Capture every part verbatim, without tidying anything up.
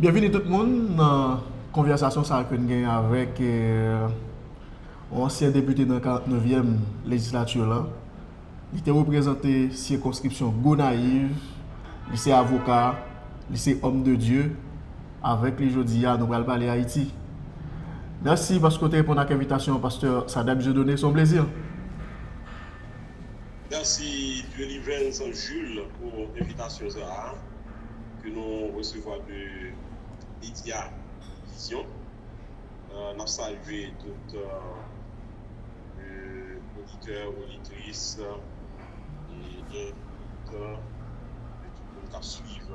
Byenvini tout moun nan konvèsasyon sa a ke n gen avèk, eh, yon ansyen depite nan karant-nevyèm lejislati lan. Li te reprezante sikonskripsyon Gonayiv, li se avoka, li se homme de Dieu. Avèk li jodi a, nou pral pale Ayiti. Mèsi paske w te reponn ak envitasyon an, pastè Sadam Dieudonné, se yon plezi. Mèsi Dieulivains Jules pou envitasyon sa a ke nou resevwa de Medya Vizyon. Euh, n ap salye tout euh, euh, oditè, oditris, e, e tout, euh, e tout moun k ap swiv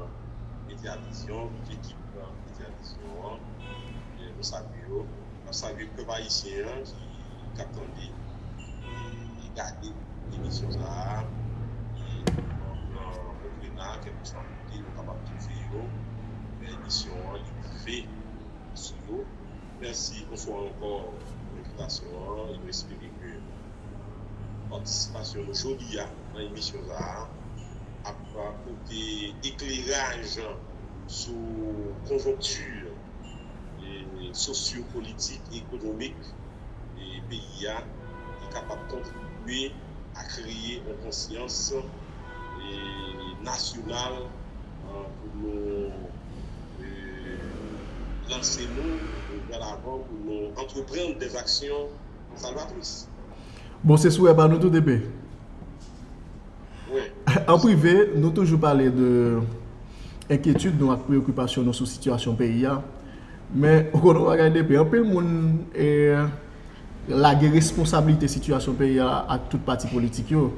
Medya Vizyon, tout ekip euh, Medya Vizyon an. E nou salye yo. N ap salye pèp ayisyen an ki, k ap tande e, e gade emisyon sa a. E, euh, Oklena, kèlkeswa kote nou kapab twouve yo, emisyon an li rive sou yo. Mèsi yon fwa ankò pou envitasyon an e nou espere ke patisipasyon nou jodi a nan emisyon sa a ap pote ekleraj sou konjonkti e, sosyopolitik, ekonomik e, peyi a ki kapab kontribye a kreye yon konsyans e, nasyonal e, pou nou e, lanse nou e, vè lavan, pou nou antreprann dèzaksyon salvatris. Bon, se swè pa nou tou, DP. Wi. An prive, nou toujou pale de enkyetid nou ak preyokipasyon nou sou sitiyasyon peyi a. Men, ou konn yon bagay, DP, anpil moun e, lage responsablite sitiyasyon peyi a ak tout pati politik yo.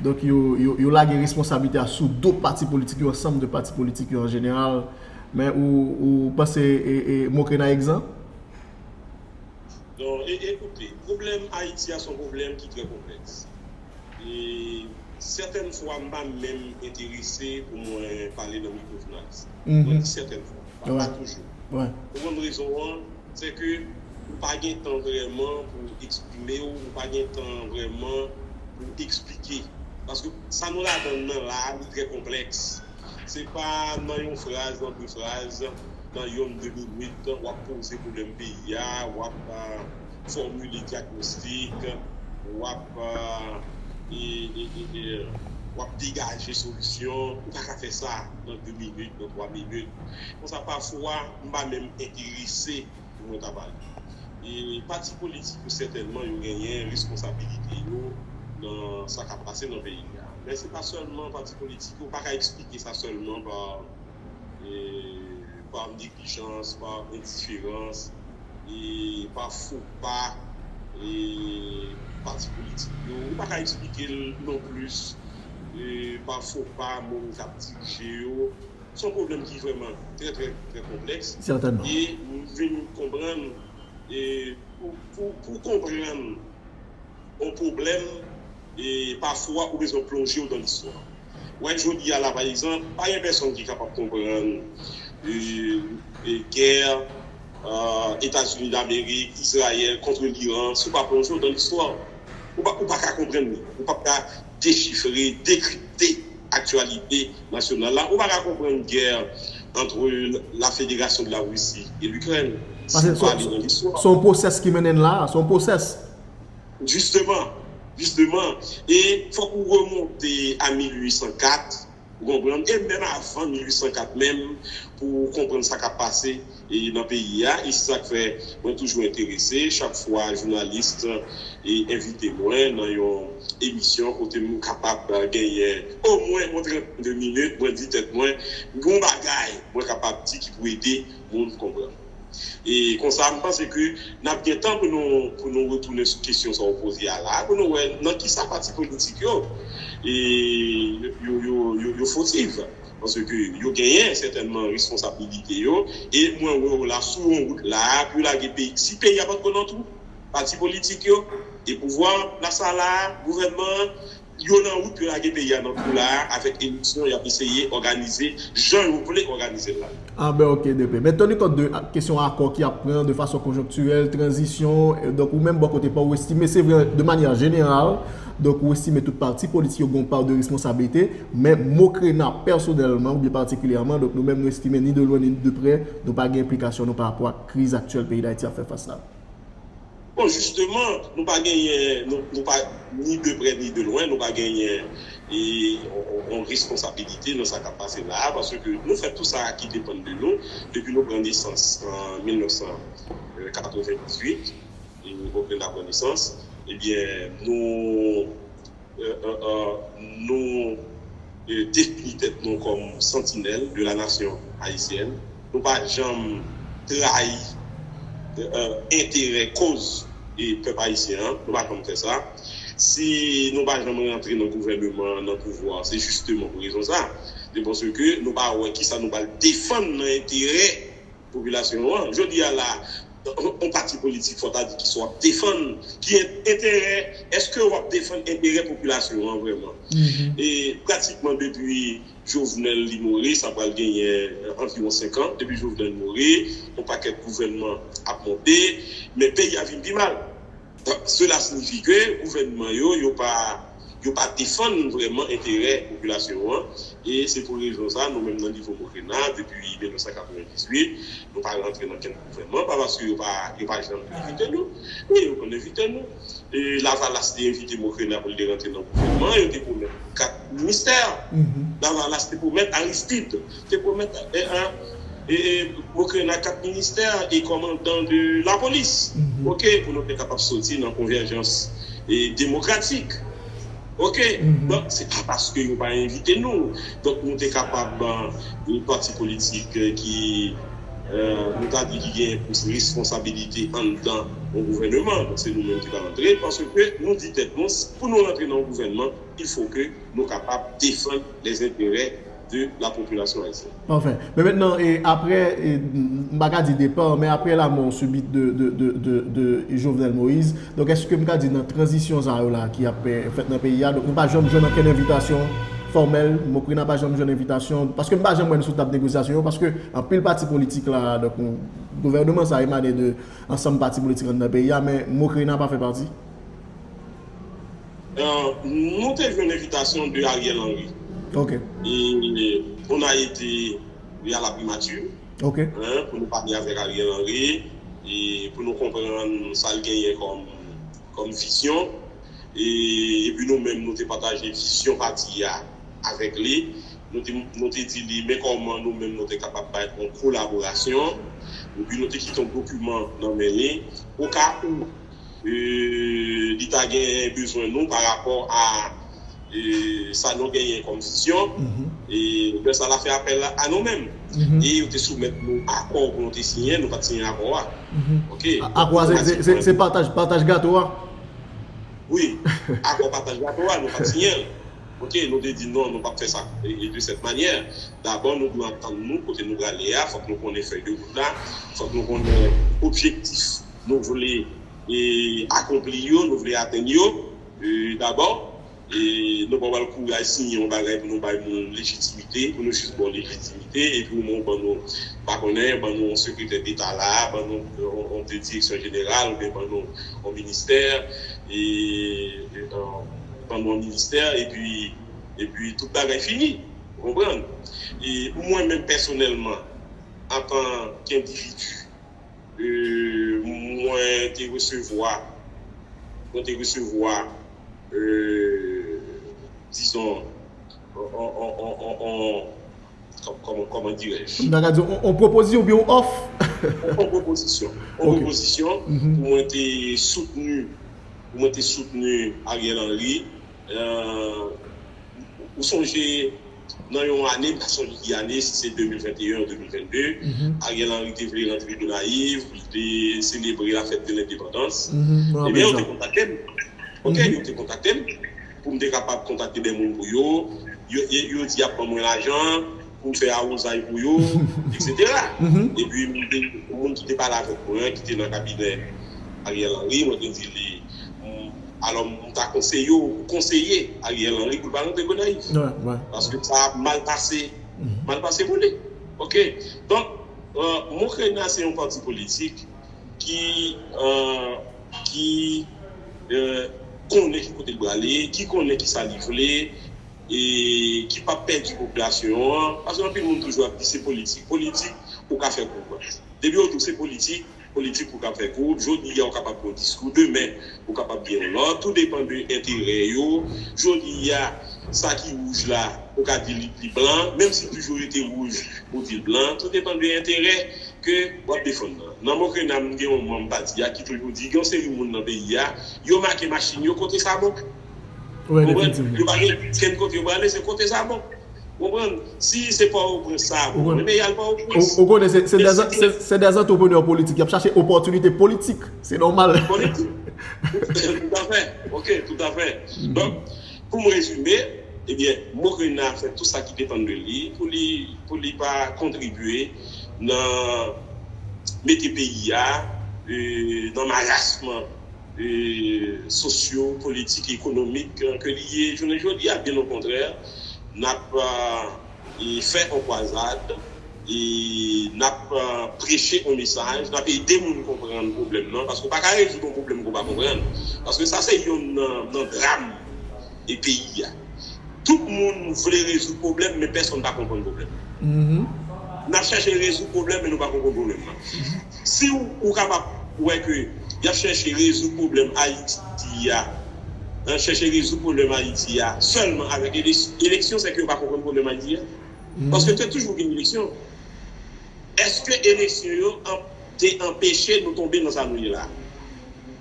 Donk, yo, yo, yo lage responsablite a sou do pati politik yo, ansanm de pati politik yo an jeneral. Men ou, ou panse e, e, Mokrena egzan? Non, e, ekoute, pwoblèm Ayiti a se yon pwoblèm ki trè konplèks. E sètèn fwa, m pa menm enterese pou mwen pale nan mikwo jounalis. Mwen di sètèn fwa, pa, pa toujou. Ou konn rezon an, se ke ou pa gen tan vrèman pou eksprime w, ou pa gen tan vrèman pou eksplike. Paske sa nou ladan l nan la a, li trè konplèks. Se pa nan yon fraz, nan de fraz, nan yonn, de minit, w ap poze pwoblèm peyi a, w ap fòmile dyagnostik, w ap, e, e, e, e, w ap degaje solisyon. Ou pa ka fè sa nan de minit, nan twa minit. Konsa, pafwa, m pa menm enterese pou mwen ta pale. E pati politik yo, sètènman, yo genyen responsabilite yo nan sa k ap pase nan peyi a. Men se pa sèlman pati politik yo, ou pa ka eksplike sa sèlman pa, e, pa neglijans, pa endiferans, e pa fo pa, e pati politik yo. Ou pa ka eksplike l non plis, e pa fo pa moun k ap dirije yo. Se yon pwoblèm ki vrèman trè, trè, trè konplèks. Sètènman. E m vin konprann, e pou, pou, pou konprann yon pwoblèm, e pafwa ou bezwen plonje w nan listwa. Wè, jodi a la, pa egzanp, pa gen pèsonn ki kapab konprann, e, e, gè, e, Etazini Damerik, Izrayèl kont Liran, si w pa plonje w nan listwa. Ou pa, ou pa ka konprann li. Ou p ap ka dechifre, dekripte aktyalite nasyonal la. Ou pa ka konprann gè ant la Fédération de la Russie et l'Ukraine. Si w pa ale nan listwa. Se yon pwosès ki mennen n la, se yon pwosès. Jisteman, jisteman. E fòk ou remonte a mil uit san kat, ou konprann? E menm avan mil uit san kat menm, pou w konprann sa k ap pase e nan peyi a. E se sa k fè mwen toujou enterese chak fwa jounalis e envite mwen nan yon emisyon kote m kapab genyen omwen yon trannde minit, mwen di tèt mwen, gen yon bagay mwen kapab di ki pou ede moun konprann. E konsa, m panse ke n ap gen tan pou nou, pou nou retounen sou kesyon sa w poze a la, pou nou wè nan kisa pati politik yo, e, yo, yo, yo, yo fotif. Paske yo genyen sètènman responsabilite yo, e mwen wè yo la sou yon wout la pou yo lage peyi. Si peyi a pa t ko nan twou, pati politik yo, e pouvwa an plas la la, gouvènman an, yo nan wout, yo lage peyi a nan kou la a, avèk eleksyon y ap eseye òganize jan yo vle òganize l la. Ah ben ok, D P. Men teni kont de kesyon akò ki ap pran de fason konjonktirèl, tranzisyon, donk ou menm bò kote pa w, ou estime, se vre, de manyè jeneral, donk ou estime tout pati politik yo gen yon pa de responsablite, men Mokrena pèsonèlman oubyen patikilyèman, donk nou menm nou estime ni de lwen ni de prè, nou pa gen enplikasyon nou pa rapò ak kriz aktyèl peyi Dayiti ap fè fas la. Bon, jisteman, nou pa genyen, nou, nou pa, ni de prè ni de lwen, nou pa genyen e, on, on, on responsabilite nan sa k ap pase la a, paske nou fè tout sa ki depann de nou depi nou pran nesans an mil nèf san katrevendizuit, e nou pran nesans, ebyen, nou, e, e, e, nou e, defini tèt nou kòm santinèl de la nation haïtienne. Nou pa janm trayi e, e, enterè koz e pèp ayisyen an. Nou pa janm fè sa. Si nou pa janm rantre nan gouvènman an, nan pouvwa, se jisteman pou rezon sa. Se paske nou pa wè kisa nou pral defann nan enterè popilasyon an. Jodi a la, yon pati politik, fò ta di, kisa w ap defann, ki en- enterè, èske w ap defann enterè popilasyon an vrèman? E pratikman depi Jovenel li mouri, sa pral genyen anviwon senk an, depi Jovenel mouri, yon pakèt gouvènman ap monte, men peyi a vin pi mal. Cela signifie que gouvènman yo, yo pa, yo pa defann vrèman enterè popilasyon an. E se pou rezon sa, nou menm nan nivo Mokrena, depi mil nèf san katrevendizuit, nou pa rantre nan kèk gouvènman, pa paske yo pa, yo pa janm envite nou, men yo konn envite nou. E Lavalas te envite Mokrena pou l te rantre nan gouvènman, yo te pwomèt kat ministè. Lavalas te pwomèt, Aristide te pwomèt, e, e, e, Mokrena kat ministè e kòmandan de lapolis. Ok, pou nou te kapab soti nan konvèjans e demokratik. Ok, donk se pa paske yo pa envite nou. Donk nou te kapab, e, pati politik, e, ki, e, nou ta di ki gen plis responsabilite anndan yon gouvènman. Donk se nou menm ki pa rantre, paske nou di tèt nou, pou nou rantre nan yon gouvènman, il faut que nou kapab defann les intérêts de la population haïtienne. Anfen, men mentnan, e, apre, e, m pa ka di depa, men apre lamò sibit de, de, de, de, de Jovenel Moïse, donk èske m ka di nan tranzisyon sa yo la ki ap, e, fèt nan peyi a, donk nou pa janm jwenn okenn envitasyon fòmèl, Mokrena pa janm jwenn envitasyon, paske m pa janm wè n sou tab negosyasyon yo, paske anpil pati politik la, donk gouvènman sa emane de ansanm pati politik anndan peyi a, men Mokrena pa fè pati. Euh, nou te jwenn envitasyon de Ariel Henry. Ok. E on a été à la primature. Ok. Hein, pou nou pale avèk Ariel Henry e pou nou konprann sa l genyen kòm, kòm vizyon. E, epi nou menm, nou te pataje vizyon pati a avèk li. Nou te, nou te di li, men kòman nou menm nou te kapab bay yon kolaborasyon. Epi nou te kite yon dokiman nan men li. Oka ou e, li ta gen bezwen nou pa rapò a e, sa nou genyen kòm vizyon. E lè sa l a fè apèl a nou menm. E yo te soumèt nou akò pou nou te siyen, nou pa t siyen akò a. Ok. Akò a se, se, se pataj, pataj gato a? Wi, akò pataj gato a, nou pa t siyen l. Ok, nou te di non, nou p ap fè sa e, e de sèt manyè. Dabò, nou dwe antann nou kote nou prale a, fòk nou konnen fèy de wout la, fòk nou konnen objektif nou vle e akonpli yo, nou vle atenn yo e, dabò. E nou pa pral kouri al siyen yon bagay pou nou bay moun lejitimite, pou nou jis ba w lejitimite, epi ou menm ou ban nou, pa konnen, ban nou yon sekretè deta la, ban nou yon, yon direksyon jeneral, oubyen ban nou yon ministè, e, e, ban nou yon ministè, epi, epi tout bagay fini. Ou konprann? E mwen menm pèsonèlman, antan k endividi, e, mwen te resevwa, mwen te resevwa, e, dizon, on, on, on, on, on, kòman, kòman dirèj? M ta ka di, on, on pwopozisyon oubyen on òf? On pwopozisyon. On pwopozisyon pou mwen te soutni, pou mwen te soutni Ariel Henry. Euh, ou sonje, nan yon ane, m pa sonje ki ane, si se de mil venteyen ou de mil vennde, Ariel Henry te vle rantre Gonayiv, li te selebre lafèt de lendepandans. Ebyen, yo te kontakte m. Ok, yo te kontakte m pou m te kapab kontakte de moun pou yo. Yo, yo, yo di y ap ban mwen lajan pou m fè awozay pou yo, etsetera. Epi, m te, moun ki te pale avèk mwen, ki te nan kabinè Ariel Henry, mwen te di li, m, Alò, m ta konseye w pou konseye Ariel Henry pou l pa rantre Gonayiv. Paske sa ap mal pase, mal pase pou li. Oke? Donk, Mokrena se yon pati politik ki, ki konnen ki kote l prale, ki konnen ki sa li vle, e ki p ap pèdi popilasyon an. Paske anpil moun toujou ap di se politik. Politik, ou ka fè koub. Depi yo di w se politik, politik ou ka fè koub. Jodi a, ou kapab gen yon diskou. Demen, ou kapab gen yon lòt. Tou depann de enterè yo. Jodi a, sa ki wouj la, ou ka di li, li blan. Menm si toujou rete wouj, ou di l blan. Tou depann de enterè ke w ap defann nan. Nan Mokrena, m gen yon manm pati a ki toujou di, gen yon seri moun nan peyi a, yo make machin yo kote sa bon. Konprann? Yo pa gen kenn kote yo prale, se kote sa bon. Konprann? Si se Pòtoprens sa bon, men y al Pòtoprens. Ou konnen, se de antreprene politik. Y ap chache opòtinite politik. Se nòmal. Politik. Toutafè. Oke, toutafè. Donk, pou m rezime, ebyen, Mokrena fè tout sa ki depann de li pou li, pou li pa kontribye nan mete peyi a nan marasman sosyo, politik, ekonomik ke li ye jounen jodi a. Byen okontrè, n ap fè yon kwazad e n ap preche yon mesaj, n ap ede moun konprann pwoblèm nan, paske w pa ka rezoud yon pwoblèm ke w pa konprann. Paske sa se youn nan, nan dram e peyi a. Tout moun vle rezoud pwoblèm, men pèsonn pa konprann pwoblèm nan. N ap chèche rezoud pwoblèm, men nou pa konprann pwoblèm nan. Si w, ou kapab wè ke y ap chèche rezoud pwoblèm Ayiti a, chèche rezoud pwoblèm Ayiti a sèlman avèk eleksyon, se ke yo pa konprann pwoblèm Ayiti a. Paske te toujou gen eleksyon. Èske eleksyon yo te anpeche nou tonbe nan sa nou ye la?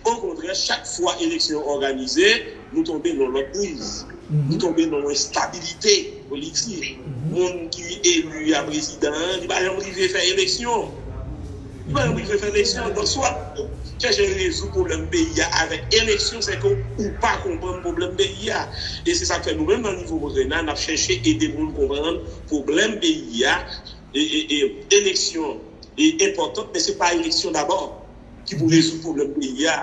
Okontrè, chak fwa eleksyon òganize, nou tonbe nan lòt kriz. Nou tonbe nan yon enstabilite politik. Moun ki eli a prezidan an, li pa janm rive fè eleksyon. Li pa janm rive fè eleksyon. Donk, swa chèche rezoud pwoblèm peyi a avèk eleksyon, se ke ou pa konprann pwoblèm peyi a. E se sa k fè nou menm nan nivo Mokrena, n ap chèche ede moun konprann pwoblèm peyi a. E, e, e, eleksyon e enpòtan, men se pa eleksyon dabò ki pou rezoud pwoblèm peyi a.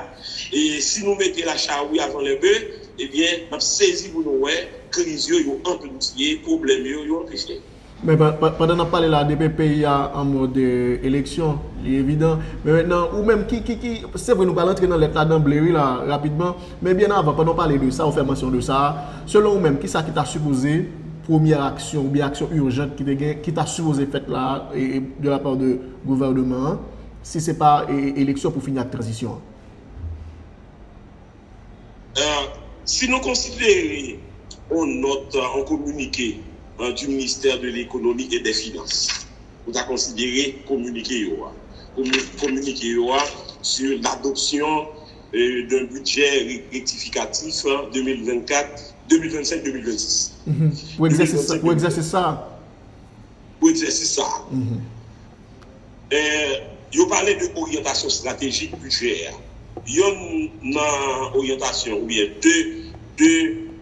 E si nou mete lachari avan lè be, ebyen, n ap sezi pou nou wè kriz yo, yo anplifye, pwoblèm yo, yo anplifye. Men pandan n ap pale la, depi peyi a an mòd eleksyon, li evidan. Men mentnan, ou menm, ki, ki, ki, se vre, nou pral antre nan lèt la danble, wi, la, rapidman. Men byen avan, pandan w pale de sa, ou fè mansyon de sa, selon ou menm, kisa ki ta sipoze premyè aksyon oubyen aksyon ijans ki te gen, ki ta sipoze fèt la, e, e, de la part de gouvènman an, si se pa, e, eleksyon pou fini ak tranzisyon an? Si nou konsidere yon nòt, yon kominike du ministère de l'économie et des finances, nou ta konsidere kominike yo a. Komi-, kominike yo a sur l'adoption d'un budget rectificatif deux mille vingt-quatre, deux mille vingt-cinq, deux mille vingt-six. Pou egzèsis, pou egzèsis sa. Pou egzèsis sa. Yo pale de oryantasyon estratejik bidjè a. Youn nan oryantasyon, oubyen de, de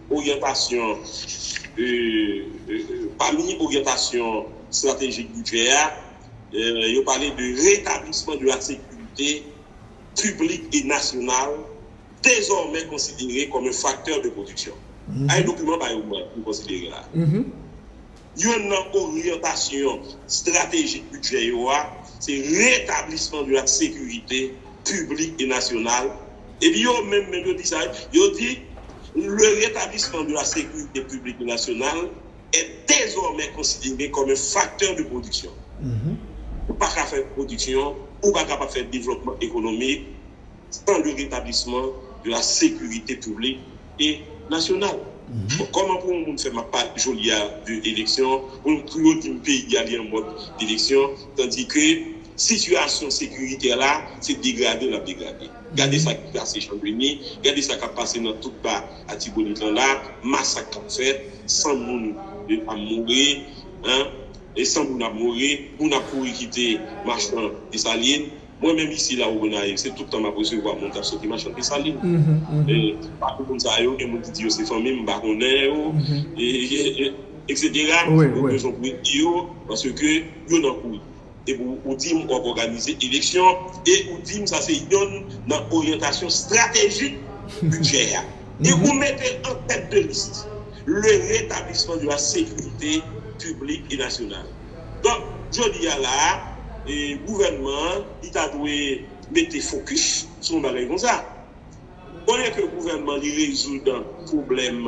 oryantasyon, pami oryantasyon estratejik bidjè a, yo pale de rétablissement de la sécurité publique et nationale, désormais considérée comme un facteur de production. Ay dokiman pa yo mwen pou konsidere la. Youn nan oryantasyon estratejik bidjè yo a, se rétablissement de la sécurité publique et nationale. Epi yo menm, menm yo di sa, yo di, le rétablissement de la sécurité publique et nationale est désormais considéré comme un facteur de production. Ou pa ka fè pwodiksyon, ou pa kapab fè devlòpman ekonomik, sans le rétablissement de la sécurité publique et nationale. Bon, kòman pou yon moun fè m ap pale jodi a de eleksyon, pou, pou yo di m peyi a li an mòd eleksyon, tandis que sitiyasyon sekiritè la, se degrade l ap degrade. Gade sa ki pase Jan Deni, gade sa k ap pase nan tout ba Atibonit lan la, masak k ap fèt, san moun ap mouri, hein, e san moun ap mouri, moun ap kouri kite machan Desalin. Mwen menm isi la, ou konn, se tout tan m ap resevwa moun k ap soti machan Desalin. E, pami moun sa yo, gen moun ki di yo se fanmi m, m pa konnen yo, e, e, e, et cetera. Ou bezwen pou ede yo, paske yo nan kouri. Epi ou, ou di m w ap òganize eleksyon, e ou di m sa se youn nan oryantasyon estratejik bidjè a. E ou mete l an tèt de lis le rétablissement de la sécurité publique et nationale. Donk, jodi a la a, e, gouvènman an, li ta dwe mete fokis sou yon bagay konsa. Olye ke gouvènman li rezoud pwoblèm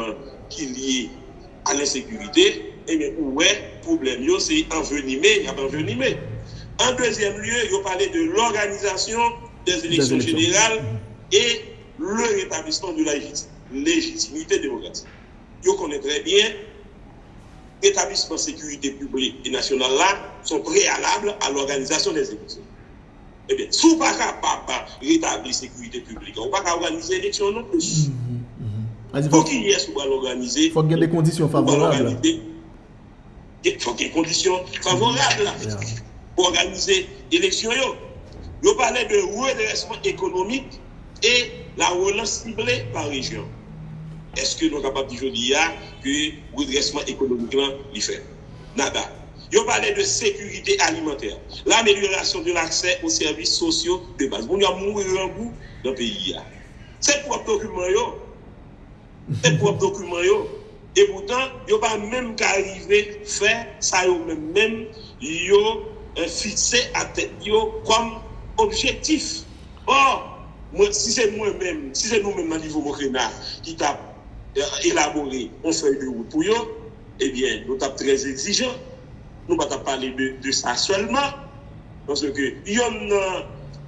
ki lye a lensekirite, ebyen, ou wè, pwoblèm yo se anvenime, y ap anvenime. An dezyèm lye, yo pale de l'organisation des élections générales et le rétablissement de la légit- légitimité démocratique. Yo konnen trè byen, rétablissement sécurité publique et nationale la, son préalable à l'organisation des élections. Ebyen, si w pa kapab retabli sekirite piblik, ou pa ka òganize eleksyon non plis. Pou kiyès ou pral òganize? Fòk gen de kondisyon favorab. Fòk gen kondisyon favorab pou òganize eleksyon yo. Yo pale de redrèsman ekonomik e la relans sible pa rejyon. Èske nou kapab di jodi a ke redrèsman ekonomik lan li fèt? Nada. Yo pale de sécurité alimentaire, l'amélioration de l'accès aux services sociaux de base. Moun yo ap mouri grangou nan peyi a. Se pwòp dokiman yo. Se pwòp dokiman yo. E poutan, yo pa menm ka rive fè sa yo menm menm yo eh, fikse a tèt yo kòm objektif. Or, mwen, si se mwen menm, si se nou menm nan nivo Mokrena ki t ap eh, elabore yon fèy de wout pou yo, ebyen, nou t ap trè egzijan. Nou pa t ap pale de, de sa sèlman. Paske yonn nan,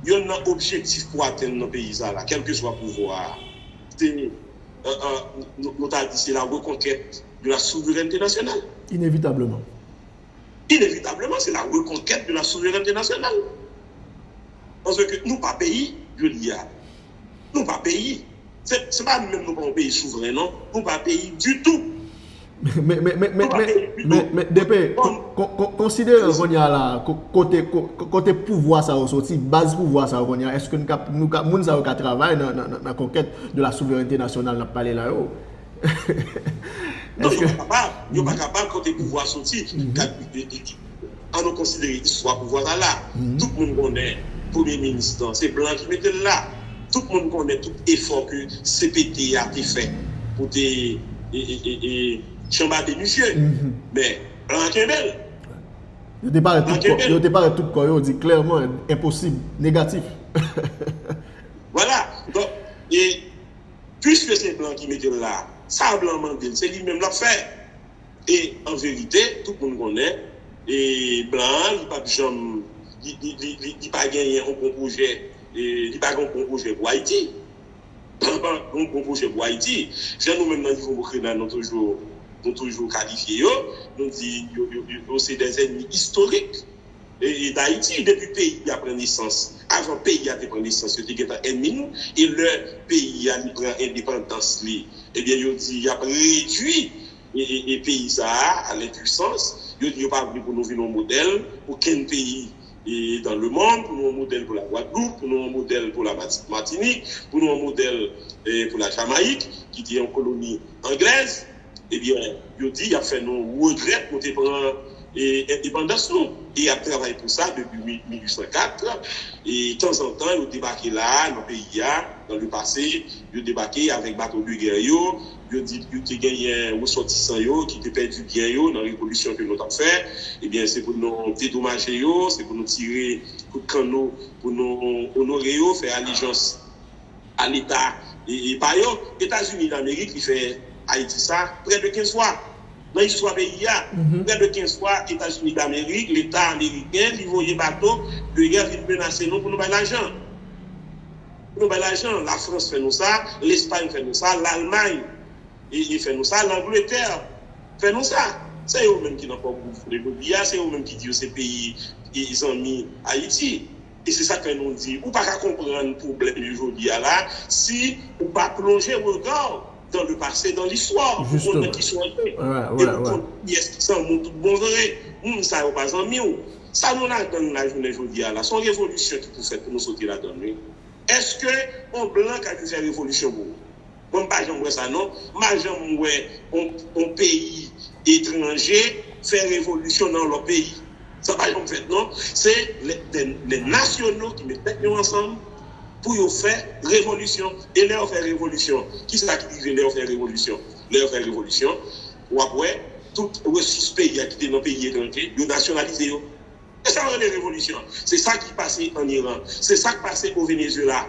yonn nan objektif pou atenn nan peyi sa la, kèlkeswa pouvwa a, se, eh, eh, nou, nou ta di se la reconquête de la souveraineté nationale. Inevitableman. Inevitableman, se la reconquête de la souveraineté nationale. Paske nou pa peyi, jodi a. Nou pa peyi. Se, se pa menm nou pa yon peyi souvren, non. Nou pa peyi ditou. Men, men, men, men, men, men, men, men, depe, kon- kon- kon- konsidere kounye a la, ko- kote, ko- kote pouvwa sa yo soti, baz pouvwa sa yo kounye a, èske nou ka, nou ka, moun sa yo ka travay nan, nan, nan, nan konkèt de la souveraineté nationale n ap pale la yo? Non, yo pa kapab. Yo pa kapab kote pouvwa soti. Ka- e- e- An nou konsidere istwa pouvwa sa la. Tout moun konnen premye minis lan, se blan ki mete l la. Tout moun konnen tout efò ke C P T a te fè pou te e, e, e, e, chanbade misye. Men, blan kenbe l. Yo te parèt tout kò, yo te parèt tout kò yo, di klèman, enposib, negatif. Vwala. Donk, e, piske se blan ki mete l la, sa blan mande l, se li menm l ap fè. E an verite, tout moun konnen, e blan an, li p ap janm, li, li, li, li, li pa genyen yon bon pwojè, e li pa gen yon bon pwojè pou Ayiti. Li pa gen yon bon pwojè pou Ayiti. Jan nou menm nan nivo Mokrena, nou toujou, nou toujou kalifye yo, nou di yo, yo, yo, yo se des ennemis historiques e, e Dayiti. Depi peyi a pran nesans, avan peyi a te pran nesans, yo te gentan ènmi nou. E lè peyi a li pran endepandans li, ebyen, yo di y ap redui e, e, e peyi sa a, a lenpwisans. Yo di yo pa vle pou nou vin yon modèl pou kenn peyi e, dans le monde, pou nou yon modèl pou la Gwadloup, pou nou yon modèl pou la Mati- Matinik, pou nou yon modèl e, pou la Jamayik, ki te yon koloni anglèz. Ebyen, yo di y ap fè nou regrèt nou te pran e, endepandans nou. E y ap travay pou sa depi mi- mil uit san kat. E tanzantan, yo debake la a, nan peyi a, dans le passé, yo debake avèk bato de gè yo, yo di yo te genyen resòtisan yo ki te pèdi byen yo nan revolisyon ke nou t ap fè. Ebyen, se pou nou dedomaje yo, se pou nou tire kout kanno, pou nou onore yo, fè alijans a Leta e, e pa yo. Etazini Damerik, li fè Ayiti sa prè de kenz fwa. Nan istwa peyi a, prè de kenz fwa, Etazini Damerik, Leta ameriken, li voye bato de gè vin menase nou pou nou bay lajan. Pou nou bay lajan, Lafrans fè nou sa, Lespay fè nou sa, Lalmay e, e fè nou sa, Langletè fè nou sa. Se yo menm ki nan pòp gouv jodi a, se yo menm ki di yo se peyi e, zanmi Ayiti. E se sa k fè nou di, ou pa ka konprann pwoblèm yo jodi a la, si ou pa plonje rega w dans le passé, dans l'histoire, pou konn nan ki sa w ye. E pou konn kiyès ki zanmi w tout bon vre. Moun sa yo pa zanmi w. Sa nou ladann la jounen jodi a la, se yon revolisyon ki pou fèt pou nou soti ladann, wi. Èske yon blan ka vin fè revolisyon pou ou? Mwen, m pa janm wè sa, non. M pa janm wè yon, yon peyi etranje fè revolisyon nan yon lòt peyi. Sa pa janm fèt, non. Se lè, lè, lè nasyonal ki met tèt yo ansanm, pou yo fè revolisyon. E lè yo fè revolisyon, kisa ki rive lè yo fè revolisyon? Lè yo fè revolisyon, w ap wè tout resous peyi a ki te nan peyi etranje, yo nasyonalize yo. Se sa yo rele revolisyon. Se sa ki pase ann Iran. Se sa k pase o Venezuela.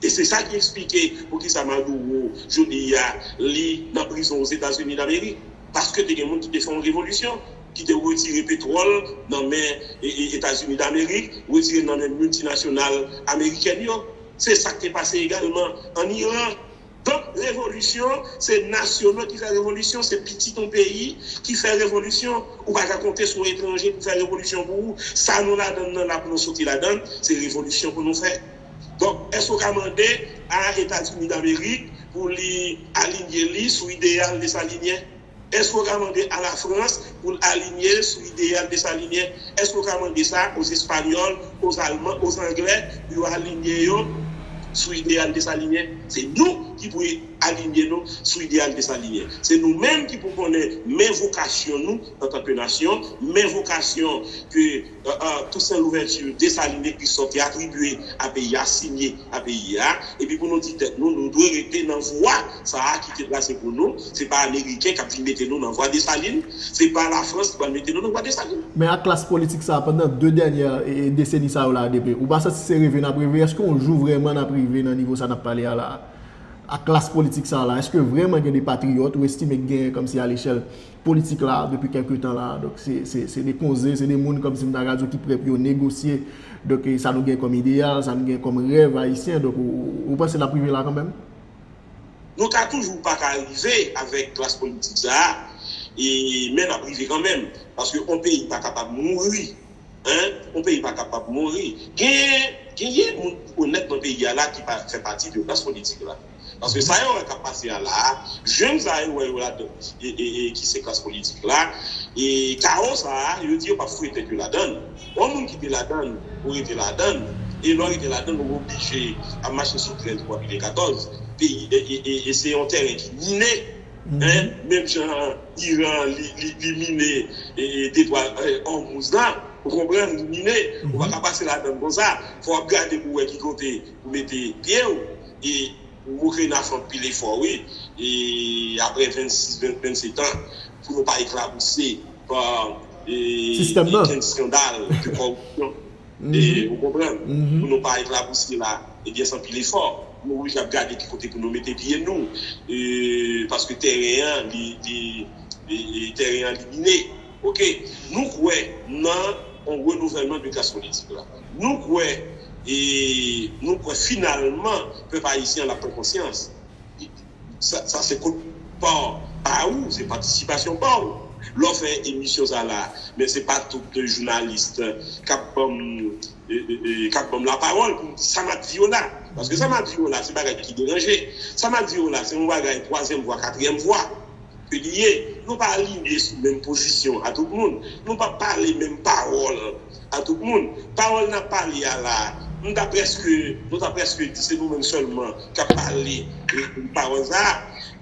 E se sa ki eksplike poukisa Maduro, jodi a, li nan prizon Ozetazini Damerik. Paske te gen moun ki te fè yon revolisyon, ki te retire petwòl nan men e, e, Etazini Damerik, retire nan men miltinasyonal amerikèn yo. Se sa k te pase egalman ann Iran. Donk, revolisyon, se nasyono ki fè revolisyon, se pitit yon peyi ki fè revolisyon. Ou pa ka konte sou yon etranje pou fè revolisyon pou ou. Sa nou ladann nan la pou nou soti ladann, se revolisyon pou nou fè. Donk, èske w ka mande a Etazini Damerik pou li alinye li sou ideyal desalinyen? Èske w ka mande a Lafrans pou l alinye sou ideyal desalinyen? Èske w ka mande sa o Espanyòl, o Alman, o Anglè, pou yo alinye yo sou ideyal desalinyen? Se nou ki pou alinye nou sou ideyal desalinyen. Se nou menm ki pou konnen men vokasyon nou antanke nasyon, men vokasyon ke Toussaint Louverture, Dessalines, Christophe te atribye a peyi a, sinye a peyi a, epi pou nou di tèt nou, nou dwe rete nan vwa sa a ki te trase pou nou. Se pa Ameriken k ap vin mete nou nan vwa Desalin, se pa Lafrans ki pral mete nou nan vwa Desalin. Men ak klas politik sa a, pandan de dènyè e, e, deseni sa yo la, DP, ou pa santi se reve n ap reve? Èske yon jou vrèman n ap rive nan nivo sa n ap pale a la a? Ak klas politik sa a la, èske vrèman gen de patriyòt ou estime k genyen kòmsi alechèl politik la depi kèlke tan la? Donk, se, se, se de konze, se de moun kòmsi m ta ka di w ki prè pou yo negosye. Donk, e, sa nou gen kòm ideyal, sa nou gen kòm rèv ayisyen. Donk, ou, ou, ou panse n ap rive la kanmenm? Nou ka toujou pa ka rive avèk klas politik sa a, e, men n ap rive kanmenm. Paske yon peyi pa kapab mouri. Hein? Yon peyi pa kapab mouri. Genyen, genyen moun onèt nan peyi a la ki pa fè pati de klas politik la. Paske sa yo wè k ap pase a la a, jèn sa yo wè yo ladan, e, e, e, ki se klas politik la, e kawo sa a, yo di yo p ap foure tèt yo ladann. Yon moun ki te ladann, ou rete ladann, e lè w rete ladann, ou oblije ap mache sou trèz pou w ap rive katòz. Peyi, e, e, e, e se yon tèren ki mine, hein, menm jan Iran, li, li, li mine, e, e, detwa, e, Hormuz la, ou konprann, li mine, ou pa ka pase ladann konsa. Fò w ap gade pou w wè ki kote pou mete pye w, e Mokrena fè anpil efò, wi, e apre vennsis, venn, vennsenk an, pou nou pa eklabousi pa, e, sistèm nan, okenn eskandal de kòripsyon. E, ou konprann? Pou nou pa eklabousi la, ebyen, se anpil efò. Nou oblije ap gade ki kote pou nou mete pye nou, e, paske tèren an, li, li, e, e, tèren an, li mine. Oke, nou kwè nan yon renouvèlman de klas politik la. Nou kwè, e, nou kwè finalman pèp ayisyen an ap pran konsyans. Sa, sa se kout pa w, pa ou, se patisipasyon pa w. Lè w fè emisyon sa la, men se pa tout jounalis k ap ban m, e, e, e, k ap ban m lapawòl pou m di sa m ap di yo la. Paske sa m ap di yo la, se bagay ki deranje. Sa m ap di yo la, se yon bagay twazyèm vwa, katriyèm vwa ke li ye. Nou pa alinye sou menm pozisyon a tout moun. Nou pa pale menm pawòl a tout moun. Pawòl n ap pale a la, nou ta prèske, nou ta prèske di se nou menm sèlman k ap pale, e, pawòl sa a.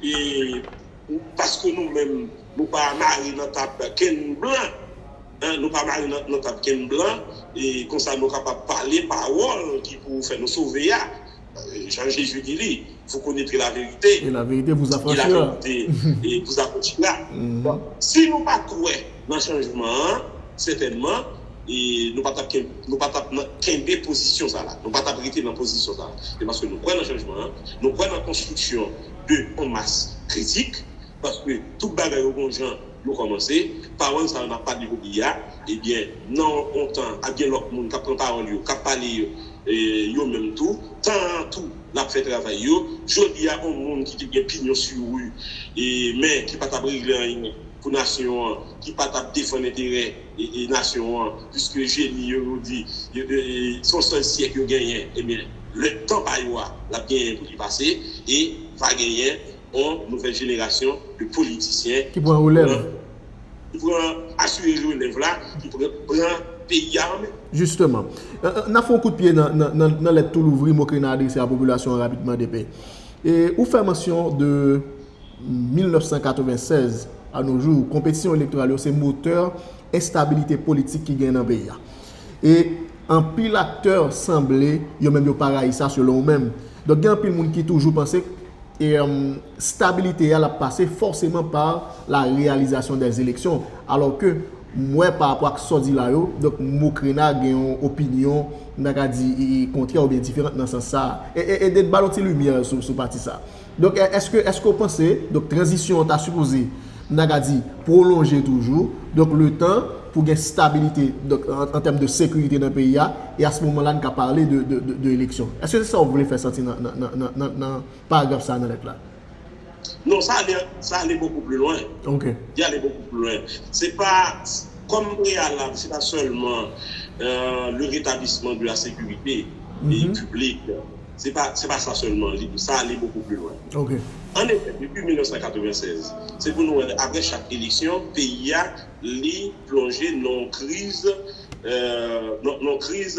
E paske nou menm, nou pa mare nan tab kenn blan, hein, nou pa mare nan, nan tab kenn blan, e konsa nou kapab pale pawòl ki pou fè nou sove a. E, jan Jezi di li, vous connaîtrez la vérité, et la vérité vous affranchira. Et la vérité, e, vous affranchira. Donk, si nou pa kwè nan chanjman an, sètènman, e, nou pa t ap ken-, nou pa t ap nan, kenbe pozisyon sa la. Nou pa t ap rete nan pozisyon sa la. Se paske nou kwè nan chanjman an, nou kwè nan konstriksyon de yon mas kritik, paske tout bagay yo gon jan yo kòmanse. Pawòl sa yo n ap pale jodi a, ebyen, nan yon tan, ap gen lòt moun k ap pran pawòl yo, k ap pale yo, e, yo menm tou. Tan an tou, l ap fè travay yo. Jodi a, yon moun ki te gen pignon sur rue, e, men ki pa t ap regle anyen pou nasyon an, ki pa t ap defann enterè, e, e, nasyon an, piske jeni yo, yo di, yo, e, e, se yon sèl syèk yo genyen, ebyen, lè tan pa yo a, l ap genyen pou li pase, e va genyen yon nouvèl jenerasyon de politisyen ki pran relèv, ki pran, asire relèv la, ki pran, pran peyi a an men. Jisteman. E, e, n ap fè yon kout pye nan, nan, nan, nan lèt tou louvri Mokrena adrese a popilasyon an rapidman, DP. E ou fè mansyon de mil nèf san katreven sèz a nos jours, konpetisyon elektoral yo se motè enstabilite politik ki gen nan peyi a. E Anpil aktè sanble yo menm yo pa rayi sa, selon ou menm. Donk, gen anpil moun ki toujou panse e, um, stabilité a l ap pase forcément par la réalisation des élections. Alors que m wè pa rapò ak sa w di la yo, donk, Macrina gen yon opinyon, m ta ka di, e, e, kontrè oubyen diferan nan sans sa a. E, e, ede n ba l yon ti limyè sou, sou pati sa a. Donk, èske, èske w panse, donk, tranzisyon an ta sipoze, m ta ka di, pwolonje toujou, donk, le tan pou gen stabilité, donk, an, an tèm de sekirite nan peyi a, e a se moman la n ka pale de, de, de, de eleksyon. Èske se sa w vle fè santi nan, nan, nan, nan, nan, nan paragraf sa a nan lèt la? Non, sa ale, sa ale bokou pli lwen. Ok. Li ale bokou pli lwen. Se pa, kòm preyalab, se pa sèlman euh, le rétablissement de la sécurité Mhm. publique. Se pa, se pa sa sèlman, li, sa ale bokou pli lwen. Ok. An efè, depi mil nèf san katreven sèz, se pou nou wè, apre chak eleksyon, peyi a, li plonje nan yon kriz, euh, nan, nan yon kriz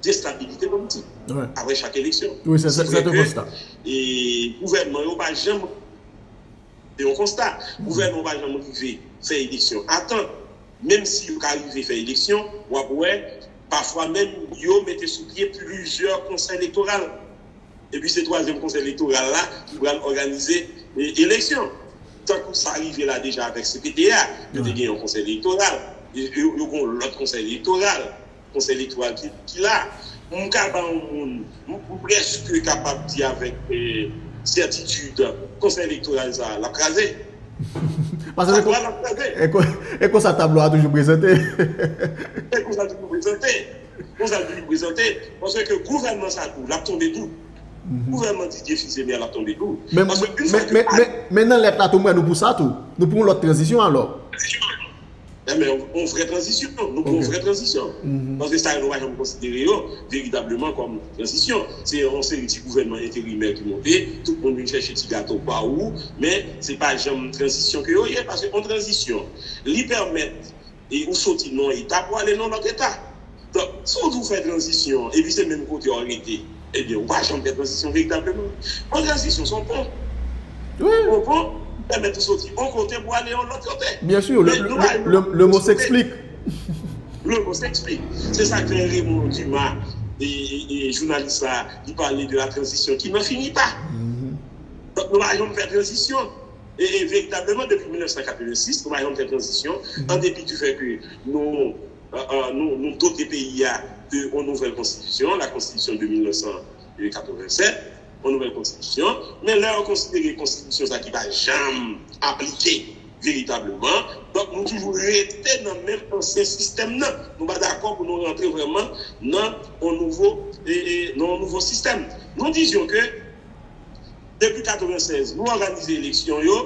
destabilite politik. Ouais. Apre chak eleksyon. Wi, se, se, Se se vre un ke, constat. E gouvènman yo pa janm, se yon konsta, gouvènman yo pa janm rive fè eleksyon a tan. Menm si yo ka rive fè eleksyon, w ap wè, pafwa menm, yo mete sou pye plizyè konsèy elektoral. Epi se twazyèm konsèy elektoral la ki pral òganize e, eleksyon. Tankou sa rive la deja avèk C P T A, yo te gen yon konsèy elektoral, yo, yo, yo gen yon lòt konsèy elektoral, konsèy elektoral ki, ki la. M ka ba yon moun, m, m prèske kapab di avèk eh, sètitid, konsèy elektoral sa, l ap kraze. Paske Sa se kon, l ap kraze. e kon, e konsa tablo a toujou prezante. E konsa toujou prezante. Konsa toujou prezante. Paske gouvènman sa tou, l ap tonbe tou. Gouvènman Didier Fils-Aimé a l ap tonbe tou. Men, Paske men, men, men, men nan lèt la tou, m wè nou pou sa tou. Nou pou yon lòt tranzisyon alò. Enben, yon vrè tranzisyon. Nou pou yon vrè tranzisyon. Paske sa yo nou pa janm konsidere yo veritableman kòm tranzisyon. Se yon seri ti gouvènman enterimè ki monte, tout moun vin chèche ti gato pa ou, men se pa janm tranzisyon ke yo ye, paske yon tranzisyon, li pèmèt e ou soti nan yon eta pou ale nan lòt eta. Donk, si w di w fè tranzisyon, epi se menm kote w rete, ebyen, ou pa janm fè tranzisyon veritableman. Yon tranzisyon, se yon pon. Wi. Yon pon, pèmèt ou soti yon kote pou ale yon lòt kote. Bien sûr, le, Men le, nou pa le, le, le mot s'explique. Le mot s'explique. Se sa k fè Raymond Dumas, e, e, e jounalis la, li pale de la transition qui n'en finit pas. Donk, nou pa janm fè tranzisyon. E, e veritableman, depi mil nèf san katreven sis, nou pa janm fè tranzisyon, an depi du fait que nou, euh, euh, nou, nou dote peyi a de yon nouvèl konstitisyon, la constitution de mil nèf san katreven sèt, yon nouvèl konstitisyon, men lè yo konsidere konstitisyon sa ki pa janm aplike veritableman, donk nou toujou rete nan menm ansyen sistèm nan. Nou pa dakò pou nou rantre vrèman nan yon nouvo, e, e, nan yon nouvo sistèm. Nou dizyon ke depi katreven sèz, nou òganize eleksyon yo,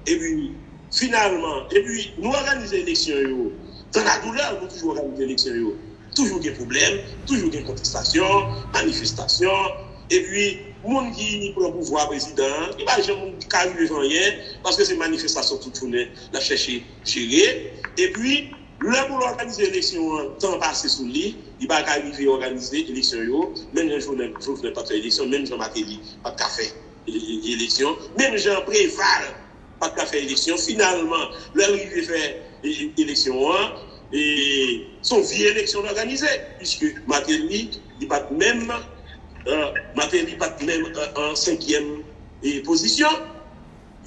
epi finalman, epi nou òganize eleksyon yo, dans la douleur, nou toujou òganize eleksyon yo. Toujou gen pwoblèm, toujou gen kontestasyon, manifestasyon, epi moun ki pran pouvwa prezidan an, li pa janm ka rive fè anyen, paske se manifestasyon tout jounen, l ap chèche jere, epi lè pou l òganize eleksyon an, tan pase sou li, li pa ka rive òganize eleksyon yo, menm jan Jovenel, Jovenel pa t fè eleksyon, menm jan Martelly pa t ka fè e, e, eleksyon, menm jan Preval pa t ka fè eleksyon. Finalman, lè l rive fè e, e, eleksyon an, e, se yon vye eleksyon l òganize, puiske Martelly, li pa t menm, euh, Martelly pa t menm an, an senkyèm e, pozisyon.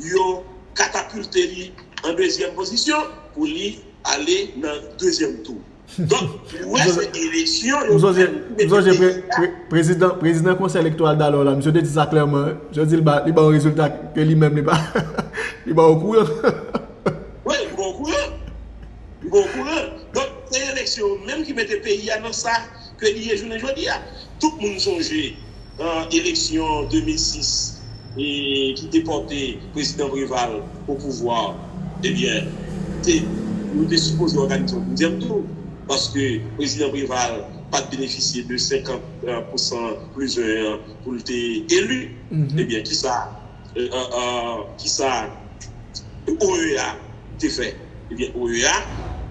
Yo katapilte li an dezyèm pozisyon pou li ale nan dezyèm tou. Donk, ou wè se eleksyon yo M sonje, fè pou m sonje mete pre, peyi a. pre, prezidan, prezidan konsèy elektoral dalò la, misye te di sa klèman, wi. Misye te di l ba, li ba yon rezilta ke li menm li pa, li pa okouran. Wi, li pa okouran. Li pa okouran. Donk, se eleksyon yo menm ki mete peyi a nan sa ke li ye jounen jodi a. Tout moun sonje euh, eleksyon de mil sis e ki te pòte prezidan Preval o pouvwa, ebyen, te, nou te sipoze òganize yon dezyèm tou, paske prezidan Preval pa t benefisye de senkant pousan plus un an pou l te eli. Ebyen, kisa, euh, euh, euh, kisa O E A te fè? Ebyen, O E A,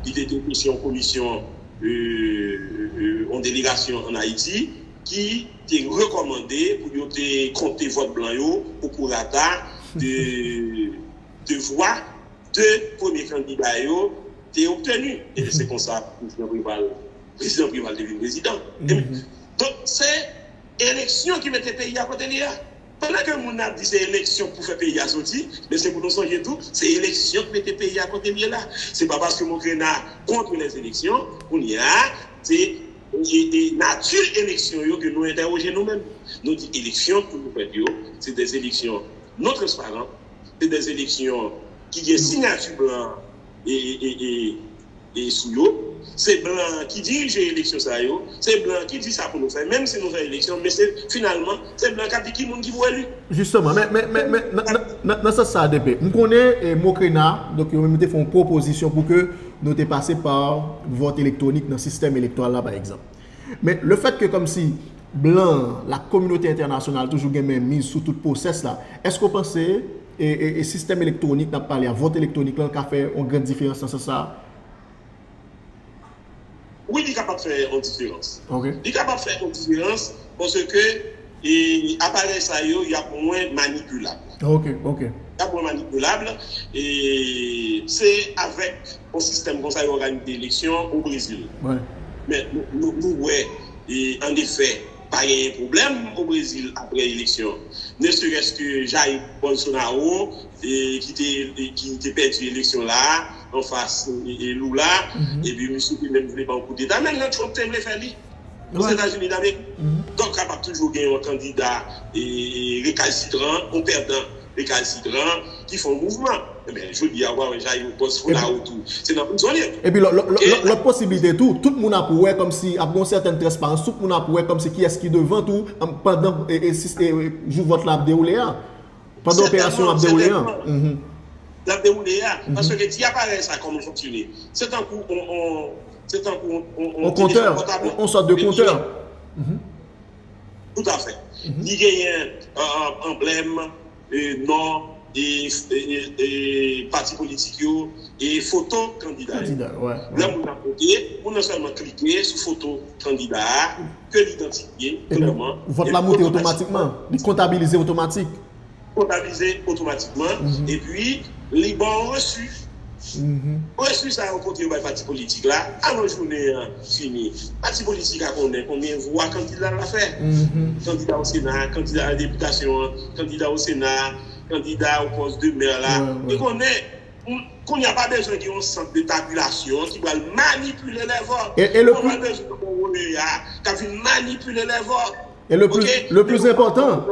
li te depeche yon komisyon, euh, euh, yon delegasyon ann Ayiti, ki te rekòmande pou yo te konte vòt blan yo o prorata de, de vwa de premye kandida yo te obteni. E se konsa prezidan Preval Prezidan Preval te vin prezidan. Donk, se eleksyon ki mete peyi a kote li a. Pandan ke moun ap di se eleksyon pou fè peyi a soti, men se pou nou sonje tou, se eleksyon ki mete peyi a kote li ye la. Se pa paske Mokrena contre les élections, kounye a, se e, e nati eleksyon yo ke nou entèwoje nou menm. Nou di eleksyon ki pou fèt yo, se de eleksyon non transparan, se de eleksyon ki gen siyati blan e, e, e, e, e sou yo. Se blan ki dirije eleksyon sa yo. Se blan ki di sa pou nou fè. Menm si nou fè eleksyon, men se finalman, se blan k ap di ki moun ki pou eli. Jisteman, men, men, men, men nan, nan, nan, nan sans sa a, D P, m konnen e, Mokrena, donk yo menm te fè yon pwopozisyon pou ke nou te pase pa vòt elektwonik nan sistèm elektoral la, pa egzanp. Men le fèt ke kòmsi blan, la kominote entènasyonal toujou gen men miz sou tout pwosès la, èske w panse e, e, e sistèm elektwonik n ap pale a, vòt elektwonik lan, ka fè yon grenn diferans nan sans sa a? Wi, li kapab fè yon diferans. Ok. Li kapab fè yon diferans paske e, aparèy sa yo, y ap mwen manipilab. Ok, ok. Y ap mwen manipilab. E se avèk yon sistèm konsa yo òganize eleksyon o Brezil. Wi. Men nou, nou, nou wè, e, an efè, pa genyen pwoblèm o Brezil apre eleksyon. Ne serait-ce que Jair Bolsonaro, e, ki te, e, ki te pèdi eleksyon la anfas e, e Lula, epi misye te menm vle ba yon koudeta, menm jan Trump te vle fè li. Ozetazini Damerik. Donk, kapab toujou gen yon kandida e, e, rekalsitran, yon pèdan rekalsitran ki fè yon mouvman. Ebyen, jodi a, w a wè Jair Bolsonaro tou. Se nan prizon li ye. Epi lò- lò- lò- lòt posiblite tou, tout moun ap wè kòmsi ap gen yon sètèn transparans, tout moun ap wè kòmsi kiyès ki devan tou, an- pandan e, e, sis- e, e, jou vòt la ap dewoule a. Pandan operasyon an ap dewoule an. Sètènman, sètènman. L ap dewoule a. Paske ti aparèy sa kòman l fonksyone. Se tankou on, on, se tankou on, on, on, on kontè, on, on sòt de kontè. Toutafè. Li genyen, e, e, anblèm, e, non, e, e, e, e, pati politik yo, e foto kandida yo. Kandida, wè, wè. Lè moun ap vote, moun nan sèlman klike sou foto kandida a, ke l idantifye klèman. Vòt la moute otomatikman. Li kontabilize otomatik. Kontabilize otomatikman. Epi, li ba w resi. Resi sa yo pote yo bay pati politik la, avan jounen an fini, pati politik la konnen konbyen vwa kandida la fè. Kandida o Sena, kandida a depitasyon an, kandida o Sena, kandida o pòs de mè la. Li konnen, kounye a pa bezwen gen yon sant de tabilasyon ki pral manipile lè vòt. E, e le pli, pa bezwen gen yon O E A k ap vin manipile lè vòt. E le pli, le pli enpòtan,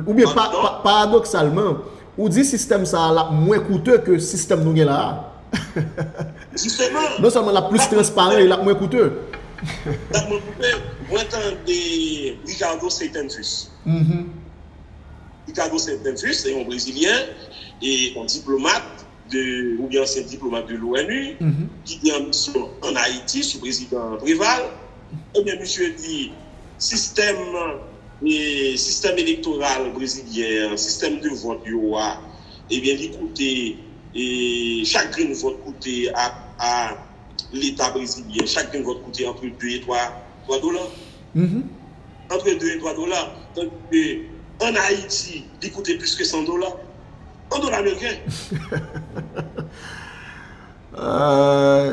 oubyen pa, pa, paradoksalman, ou di sistèm sa a l ap mwen koute ke sistèm nou gen la a. Jisteman. Non sèlman l ap plis transparan, e l ap mwen koute. L ap mwen koute. Mwen tande Ricardo Seitenfus. Ricardo Seitenfus se yon Brezilyen e yon diplomat de, oubyen ansyen diplomat de l'O N U, ki te an misyon ann Ayiti sou prezidan Preval, ebyen, misye di, sistèm, e, sistèm elektoral brezilyen an, sistèm de vòt yo a, ebyen, li koute, e, chak grenn vòt koute a, a Leta brezilyen, chak grenn vòt koute antre de e twa, twa dola. Antre de e twa dola. Tandis ke ann Ayiti, li koute plis ke san dola. An dola ameriken.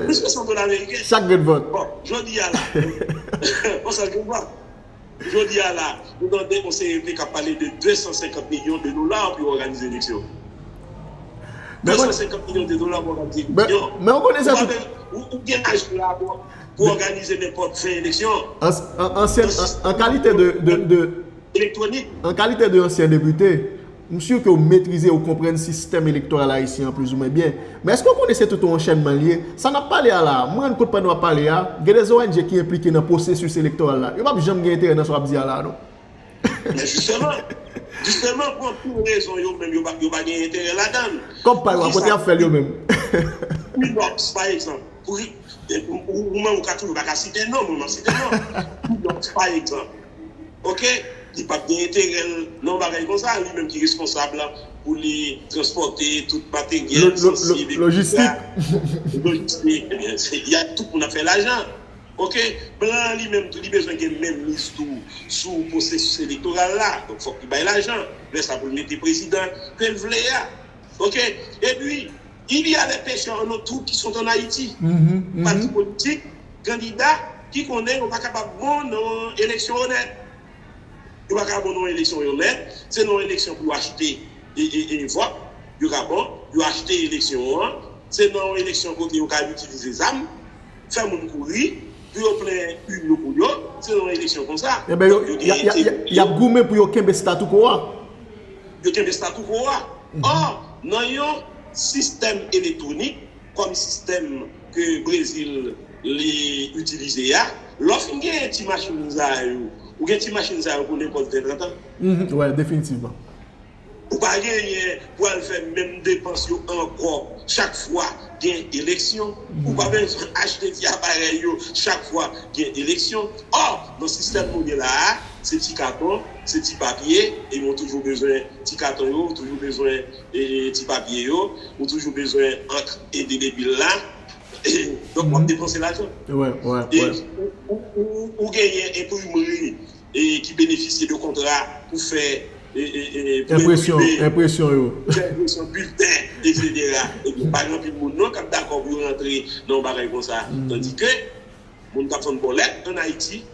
Plis ke san dola ameriken. Chak grenn vòt. Bon, jodi a la. Yon sèl grenn vòt. Jodi a la, nou tande yon C E P k ap pale de de san senkant milyon de dola pou yo òganize eleksyon. De san senkant milyon de dola pou òganize eleksyon. Men ou konnen sa tout. Ou, ou gen lajan la pou, pou òganize nenpòt ven eleksyon. An, an, ansyen, an, an kalite de, de, de, elektwonik. An kalite de ansyen depite, m si ke w metrize, w konprann sistèm elektoral ayisyen an plizoumwen byen. Men èske w konnen se tout yon anchènman l ye? Sa n ap pale a la a, mwen rann kont pandan w ap pale a, gen de O N G ki enplike nan pwosesis elektoral la. Yo p ap janm gen enterè nan sa w ap di a la a, non. Men jisteman, jisteman, pou anpil rezon, yo menm, yo pa, yo pa gen enterè ladan l. Kòb pa yo a, kote y ap fè l yo menm? Unox, pa egzanp. Pou, ou, ou menm, ou ka toujou pa ka site non, mwen, m ap site non. Unox, pa egzanp. Oke? Li p ap gen enterè l nan yon bagay konsa, li menm ki responsab pou li transpòte tout materyèl, lo-, lo-, sansib, lo-, lojistik. Lojistik, ebyen, se, y a tout moun ap fè lajan. Oke? Blan an li menm tou, li bezwen gen menm miz tou sou pwosesis elektoral la. Donk, fòk li bay lajan. Lè sa pou l mete prezidan ke l vle a. Oke? Epi, il y a des pêcheurs en eau trouble qui sont en Haïti. Pati politik, kandida ki konnen yo pa kapab bon nan yon eleksyon onèt. Yo pa ka bon nan yon eleksyon onèt, se nan yon eleksyon pou yo achte e, e, e vòt, yo ka bon, yo achte eleksyon an, se nan yon eleksyon kote yo ka itilize zam, fè moun kouri, pou yo plen urn yo pou yo, se nan yon eleksyon konsa. Ebyen, yo, Donk, yo y a- gen y a- y a- y ap goumen pou yo kenbe statu quo a. Yo kenbe statu quo a. Or, nan yon sistèm elektwonik, kòm sistèm ke Brezil li itilize a, lè w fin gen ti machin sa yo, ou gen ti machin sa yo pou nenpòt ven, trant an. Mhm, wè, definitivman. Ou pa genyen pou al fè menm depans yo ankò chak fwa gen eleksyon. Ou pa bezwen achte ti aparèy yo chak fwa gen eleksyon. Or, nan sistèm nou gen la a, se ti katon, se ti papye, e nou toujou bezwen ti katon yo, ou toujou bezwen e, ti papye yo, ou toujou bezwen ank e delebil la. Donk, w ap depanse lajan. Wè, wè, E wè. ou, ou, ou, ou genyen enprimri e, ki benefisye de kontra pou fè e, e, e, pou Enpresyon, enprime, enpresyon yo. fè enpresyon bilten, etsetera. Ebyen, pa gen anpil moun non k ap dakò pou yo rantre nan yon bagay konsa. Tandike, moun k ap vann bòlèt ann Ayiti,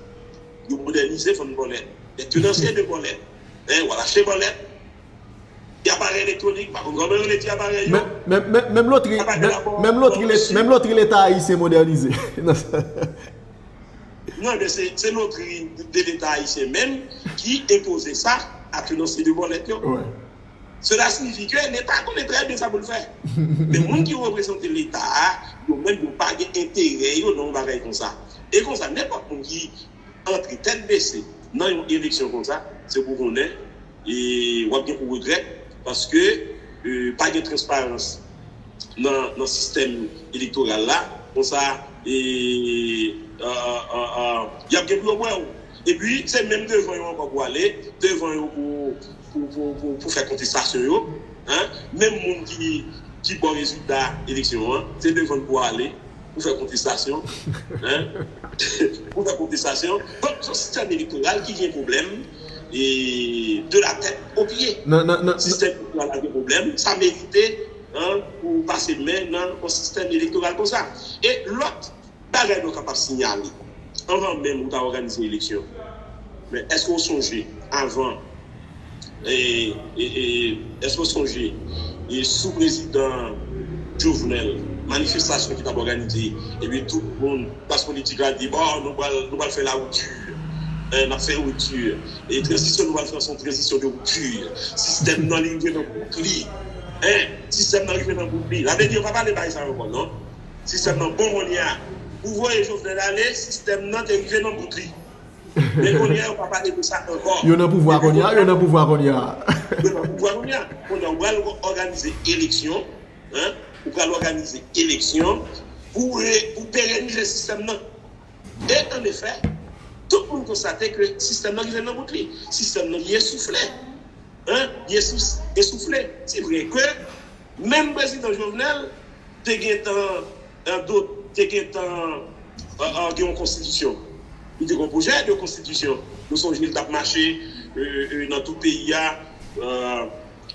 yo modènize vann bòlèt. Lè tenansye de bòlèt, en, w al achte bòlèt, ti aparèy elektwonik, pa konn kòman yo rele ti aparèy yo. Menm, menm, menm, menm lotri, Aparèy menm, la, menm lotri, bon, le- menm lotri Leta ayisyen modènize. Non, men se, se lotri de Leta ayisyen menm ki enpoze sa a tenansye de bòlèt yo. Wè. Cela signifie que Leta konnen trè byen sa pou l fè. Men moun ki reprezante Leta a, yo menm yo pa gen enterè yo nan yon bagay konsa. E konsa, nenpòt moun ki antre tèt bese nan yon eleksyon konsa, se pou konnen e w ap gen pou regrèt, paske e, pa gen transparans nan, nan sistèm elektoral la. Konsa, e, a, a, a, a, y ap gen pou yo bwè w. Epi, se menm devan yo ankò pou ale, devan yo pou, pou, pou, pou, pou fè kontestasyon yo. Hein? Menm moun ki, ki ba w rezilta eleksyon an, se devan l pou ale pou fè kontestasyon. Hein? Pou fè kontestasyon. Donk, se yon sistèm elektoral ki gen pwoblèm e de la tèt o pye. Nan, nan, nan, Sistèm elektoral la gen pwoblèm. Sa merite, hein, pou pase men nan yon sistèm elektoral konsa. E lòt bagay nou kapab siyale, anvan menm ou ta òganize eleksyon, men èske w sonje avan, e, e, e, èske w sonje, e, sou prezidan Jovenel, manifestasyon ki t ap òganize, epi tout moun, klas politik la di, bon, nou pral, nou pral fè la rupture, e, n ap fè rupture, e tranzisyon nou pral fè, se yon tranzisyon de rupture, sistèm nan li rive nan bout li, en, sistèm nan rive nan bout li, sa vle di yo pa pale bagay sa yo ankò, non? Sistèm nan bon kounye a. Ou voye Jovenel ale, sistèm nan te rive nan bout li. Men kounye a, yo pa pale de sa ankò. Yo nan pouvwa kounye a, yo nan pouvwa kounye a. Yo nan pouvwa kounye a. Kounye a, ou pral òganize eleksyon, hein? Ou pral òganize eleksyon pou, re- pou perenize sistèm nan. E an efè, tout moun konstate ke sistèm nan rive nan bout li. Sistèm nan li esoufle. Hein? Li esou- esoufle. Se vre ke menm prezidan Jovenel te gentan, euh, dot, te gentan, euh, euh, gen yon konstitisyon. Li te gen yon pwojè de konstitisyon. Nou sonje li t ap mache, euh, euh, nan tout peyi a, euh,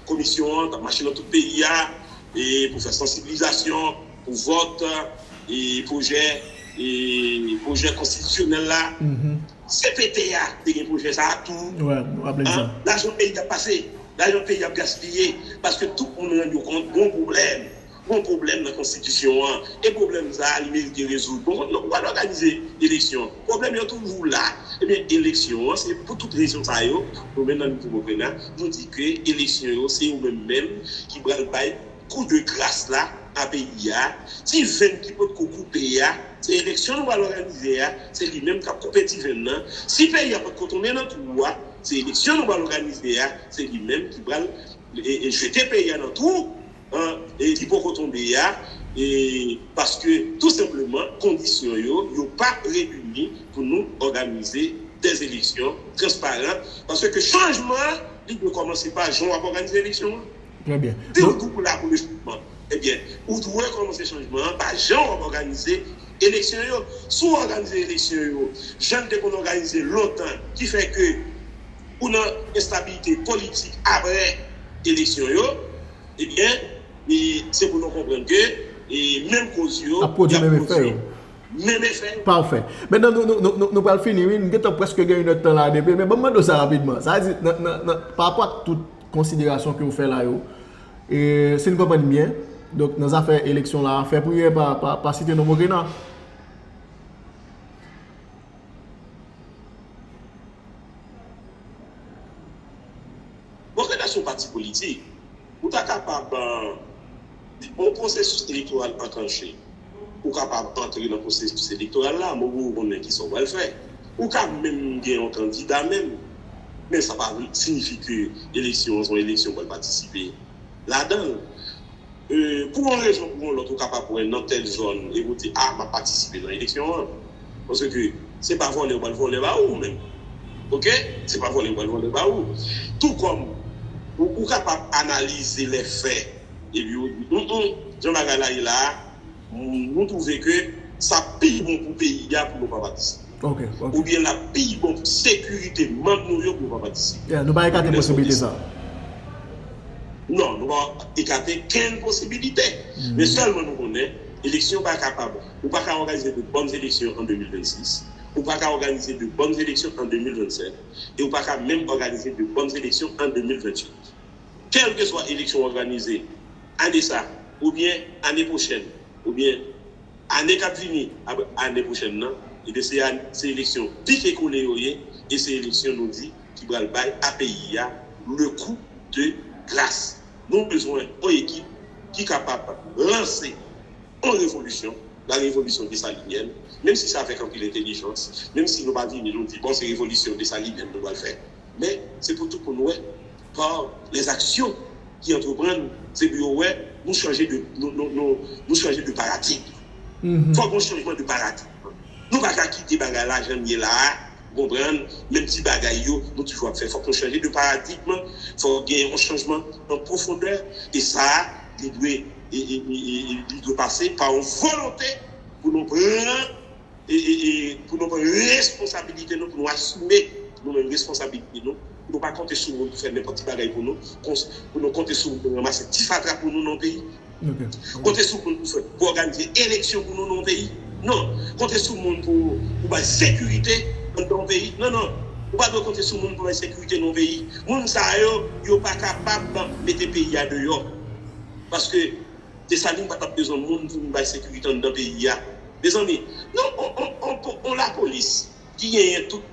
komisyon an t ap mache nan tout peyi a, e pou fè sansibilizasyon, pou vòt, e pwojè, e pwojè konstitisyonèl la. Mhm. C P T a te gen pwojè sa a tou. Wè, m raple m sa. Hein? Lajan peyi ap pase, lajan peyi ap gaspiye, paske tout moun rann yo kont gon pwoblèm. Gon pwoblèm nan konstitisyon an. E pwoblèm sa a, li merite rezoud. Bon, nou pral òganize eleksyon. Pwoblèm yo toujou la. Ebyen, eleksyon an, se pou tout rezon sa yo, nou menm nan Nouvo Grenad, nou di ke eleksyon yo, se yo menm menm ki pral bay kou de gras la a peyi a. Ti venn ki potko koupe a, se eleksyon nou pral òganize a, se li menm k ap koupe ti venn nan. Si peyi a potko tonbe nan twou a, se eleksyon nou pral òganize a, se li menm ki pral, e, e, jete peyi a nan twou, an, e, ki poko tonbe a, e, paske, tou senpleman, kondisyon yo, yo pa reyini pou nou òganize dè eleksyon transparan, paske chanjman an, li dwe kòmanse pa jan w ap òganize eleksyon an. Trè byen. Si w di w la pou le chanjman, ebyen, ou dwe kòmanse chanjman an pa jan w ap òganize eleksyon yo. Si w òganize eleksyon yo, jan n te konn òganize lontan, ki fè ke ou nan enstabilite politik apre eleksyon yo, ebyen, e se pou nou konprann ke, e menm koz yo, ap pwodui menm efè yo. Menm efè. Pafè. Mentnan, nou, nou, nou, nou, nou pral fini, wi. Nou gentan prèske gen inèdtan la depi. Men ban m mande w sa rapidman. Sa vle di, nan, nan, nan, pa rapò ak tout konsiderasyon ke w fè la yo, e, si n konprann byen, donk, nan zafè eleksyon la, fè priyè pa, pa, pa site non Mokena. Bon, kèlkeswa yon pati politik, ou ta kapab, euh, yon pwosesis elektoral anklanche. Ou kapab antre nan pwosesis elektoral la, men ou konnen ki sa w pral fè. Ou ka menm gen yon kandida menm, men sa pa siyifi ke eleksyon an se yon eleksyon w pral patisipe ladan l. E, pou yon rezon pou yon lòt, ou kapab wè nan tèl zòn, e ou di, a, m ap patisipe nan eleksyon an. Paske se pa vòlè yo pral vòlè ba ou menm. Oke? Se pa vòlè yo pral vòlè ba ou. Tou kòm ou, ou kapab analize lè fè, epi ou di, "Hum, hum, jan bagay la ye la a, nou twouve ke sa pi bon pou peyi a pou nou pa patisipe." Ok, ok. Oubyen l ap pi bon pou sekirite manm nou yo pou yo pa patisipe. Yeah, nou pa ekate posibilite sa. Non, nou pa ekate kenn posibilite. Men sèlman nou konnen, eleksyon pa kapab, ou pa ka òganize de bòn eleksyon an de mil vennsis, ou pa ka òganize de bòn eleksyon an de mil vennsèt, e ou pa ka menm òganize de bòn eleksyon an de mil venntuit. Kèlkeswa eleksyon òganize ane sa, oubyen ane pwochèn, oubyen ane k ap vini, ap, ane pwochèn nan, ebyen se, se eleksyon pike kole yo ye, e se eleksyon nou di ki pral bay a peyi a le coup de grâce. Nou bezwen yon ekip ki kapab lanse yon revolisyon, la revolisyon desalinyèn, menm si se avèk anpil entèlijans, menm si nou pa vini nou di, bon, se revolisyon desalinyèn nou pral fè. Men, se pou tout moun wè, par les actions ki antreprann, se pou yo wè, nou chanje de, nou, nou, nou, nou chanje de paradigm. Fòk yon chanjman de paradigm. Nou pa ka kite bagay la jan l ye la a, ou konprann, menm ti bagay yo, nou toujou ap fè. Fòk nou chanje de paradigm, fòk gen yon chanjman an pwofondè, e sa a, li dwe, e, e, e, e, e, li dwe pase pa yon volonte pou nou pran, e, e, e, pou nou pran responsabilite nou, pou nou asime nou menm responsabilite nou, pou nou pa konte sou moun pou fè nenpòt ti bagay pou nou, kons-, pou nou konte sou moun pou ranmase ti fatra pou nou nan peyi. Ok. Konte sou moun pou fè, pou òganize eleksyon pou nou nan peyi. Non. Konte sou moun pou, pou bay sekirite anndan yon peyi. Non, non. Ou pa dwe konte sou moun pou bay sekirite nan yon peyi. Moun sa yo, yo pa kapab mete peyi a deyò. Paske Desalin pa t ap bezwen moun pou vin bay sekirite anndan peyi a. Mezanmi, nou, on, on, on, on lapolis ki genyen tout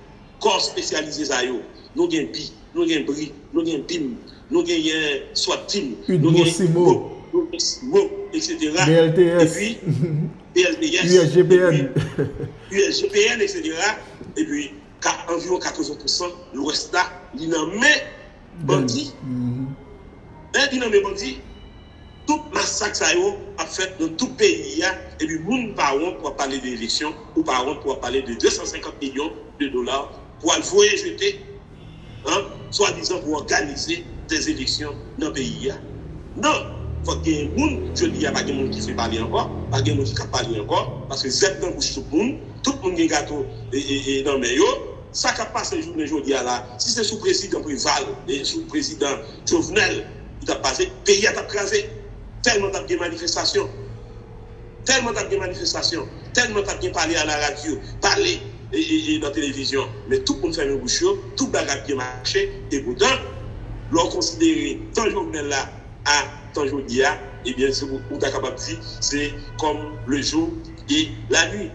kò espesyalize sa yo. Nou gen bi, nou gen bri, nou gen bim, nou genyen swat tim, nou gen UDMO, simo, nou gen simo, et cetera. B L T S. Epi, B L T S, U S G P N. Epi, U S G P N, et cetera. Epi, ka, anviwon katreven pousan lwès la, li nan men bandi. Men li nan men bandi. Tout masak sa yo ap fèt nan tout peyi a, epi moun pa wont pou ap pale de eleksyon, ou pa wont pou ap pale de de san senkant milyon de dola pou al voye jete, an, swadizan pou òganize dè eleksyon nan peyi a. Non, fòk gen moun, jodi a pa gen moun ki vle pale ankò, pa gen moun ki ka pale ankò, paske zèb nan bouch tout moun, tout moun gen gato e, e, e nan men yo, sa k ap pase jounen jodi a la, si se sou prezidan Preval e sou prezidan Jovenel li t ap pase, peyi a t ap kraze. Tèlman t ap gen manifestasyon. Tèlman t ap gen manifestasyon. Tèlman t ap gen pale a la radyo, pale e, e, e nan televizyon. Men tout moun fèmen bouch yo, tout bagay ap byen mache. E poutan, lè w konsidere tan Jovenel la a tan jodi a, ebyen, se pou ou ta kapab di, se comme le jour et la nuit.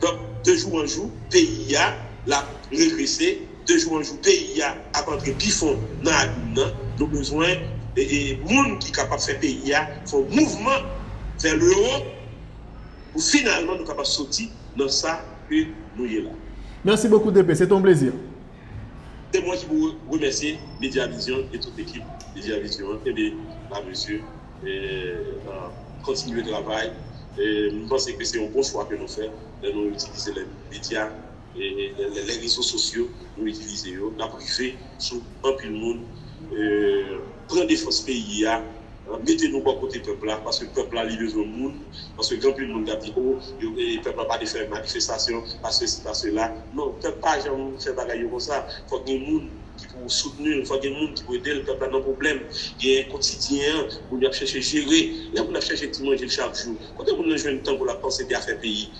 Donk, de jou an jou, peyi a, l ap regrese, de jou an jou, peyi a ap antre pi fon nan abim nan. Nou bezwen, e, e, moun ki kapab fè peyi a fè yon mouvman vers le haut, pou finalman nou kapab soti nan sa ke nou ye la. Merci beaucoup, D P. C'est un plaisir. Se mwen ki pou remèsye Media Vision e tout ekip Media Vision an. Kenbe la, mesye. E, a, kontinye travay. E, m panse ke se yon bon chwa ke nou fè lè nou itilize lè medya, e, lè, lè, lè rezo sosyo, nou itilize yo. N ap rive sou anpil moun. E, pran defans peyi a. Mete nou bò kote pèp la, paske pèp la, li bezwen moun. Paske gen anpil moun k ap di, o, yo, e, pèp la pa te fè manifestasyon, pa sesi, pa sela. Non, pèp pa janm fè bagay yo konsa. Fòk gen moun ki pou soutni l, fòk gen moun ki pou ede l. Pèp la nan pwoblèm. Gen kotidyen an, moun yo ap chèche jere. Lè moun ap chèche ti manje l chak jou, kote moun nan jwenn tan pou l ap panse de afè peyi?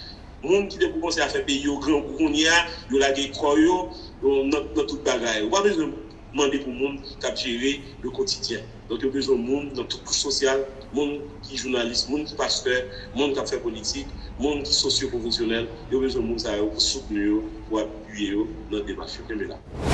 Moun ki te pou kòmanse a fè peyi yo grangou kounye a, yo lage kò yo nan tout bagay. Ou pa bezwen mande pou moun k ap jere le kotidyen. Donk, yo bezwen moun nan tout kouch sosyal, moun ki jounalis, moun ki pastè, moun k ap fè politik, moun ki sosyo-pwofesyonèl. Yo bezwen moun sa yo pou soutni yo, pou apiye yo nan demach yo. Kenbe la.